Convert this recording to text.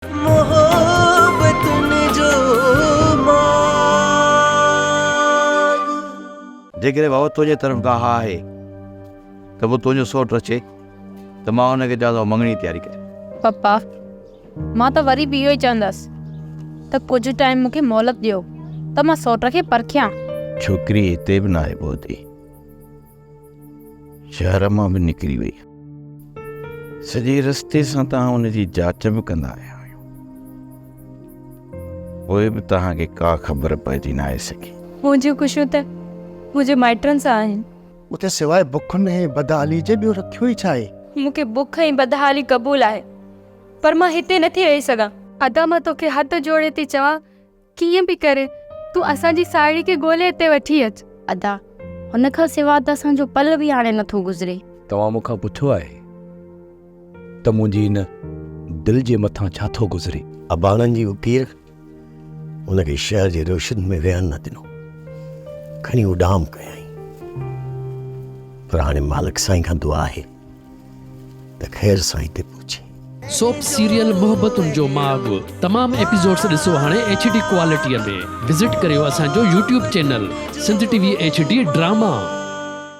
محبتن جو ماڳ. جيڪڏهن بابا تنهنجي طرف کان ها آهي ته پوء تنهنجو سئوٽ اچي ته مان هن کي چوان ٿو مڱڻي جي تياري ڪري. پپا، مان ته وري به اهو ئي چوندس ته ڪجهه ٽائيم مون کي مهلت ڏيو ته مان سئوٽ کي پرکيان. ڇوڪري هتي به ناهي پهتي. شهر مان به نڪري وئي. سڄي رستي سان توهان ان جي جاچ به ڪندا آيا آهيو. پوء به توهان کي ڪا خبر پئجي ناهي سگهي. منهنجون خوشيون ته منهنجي مائٽن سان آهن. اتي سواء بکن ۽ بدحالي جي ٻيو رکيو ئي ڇا آهي؟ مون کي بک ۽ بدحالي قبول آهي، پر مان هتي نٿي رهي سگهان. ادا مان توکي هٿ جوڙي ٿي چوان ڪيئن به ڪري تون اسان جي ساهيڙي کي ڳولي هتي وٺي اچ. ادا، هن کان سوا ته اسان جو پل به هاڻي نٿو گذري. توهان مون کان پڇيو آهي ته منهنجي هن دل جي مٿان ڇا ٿو گذري؟ اباڻن جي اڪير هن کي شهر جي روشن ۾ ويهڻ نه ڏنو. کڻي اڏام ڪيائين. پر هاڻي مالڪ سائين کان دعا آهي ته خير سان هتي پهچي. سوپ سيريل محبتن جو ماڳ تمام ايپيسوڊس ڏسو هاڻي ايڇ ڊي ڪوالٽي ۾ وزٽ ڪريو اسان جو YouTube channel Sindh T V H D drama.